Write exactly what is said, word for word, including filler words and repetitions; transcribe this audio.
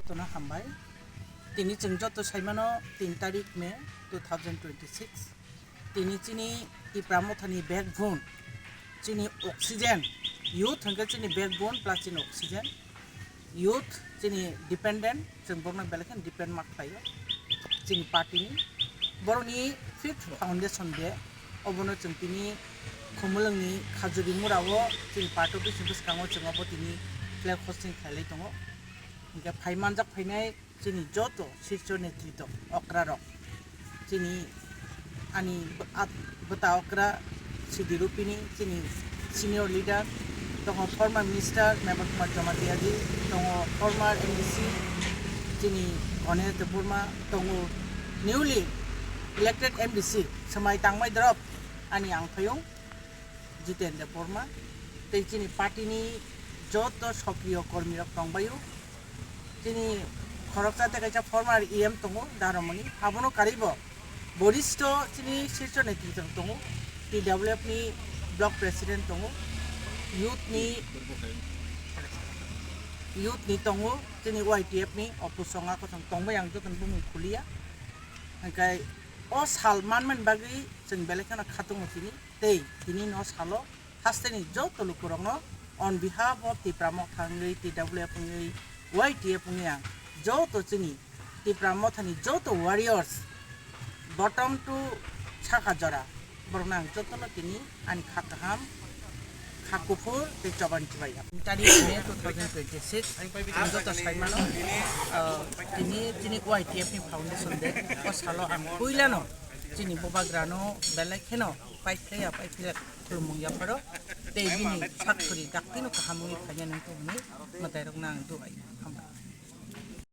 Tono hambai. Tini chwng joto saimano tin tarik May two thousand twenty-six. Tini chini Tipra Mothani backbone, chini oxygen, youth hwnkhe chini backbone plus chini oxygen. Youth chini dependent, chwng borokno belai kheno depend ma khlaio chini party ni. Borokni fifth foundation day, obono chwng tini Khumulwngni Khajuri Murao chini party office ni bwskango chwng obo tini flag hosting khailai tongo. Hwnkhe phai manjak phainai chini joto shirso netrito okra rok, chini ani bw-, at-, bwta okra Sidi Rupini, chini senior leader, tongo former minister Mebar Kumar Jamatia ji, tongo former M D C chini Ganesh Debbarma, tongo newly elected M D C swmai tangmai drop ani angphayung Jiten Debbarma, tei chini party ni joto sokriyo kormi rok tongbaio. Chini khoroksa tei kaisa former E M tongo, Daramoni. Abono karwibo boristo chini shirso netrito tongo, T W F ni block president tongo, youth ni, youth ni tongo, chini Y T F ni Opusonga Kosong tongbai ang jotono bumung khuliya. Hingkai o sal manmani bagwi chwng belai kheno khatungo tini. Tei tini no salo hasteni joto lukurokno on behalf of Tipra Motha wngwi, T W F wngwi, Y T F wngwi ang joto chini Tipra Mothani joto warriors bottom to saka jora borokno ang jotono tini ani kha kaham, kha kuphur tei choban chibai. Tarik May two thousand twenty-six, ang joto saimano, ah, tini chini Y T F ni foundation day, o salo ang puilano chini bubagrano belai kheno paiphlaiya, paiphlaiya khulumung yapharo tei bini sak suri daktino kaham wngwi khaina nangkukmani mwtairokno ang dubai.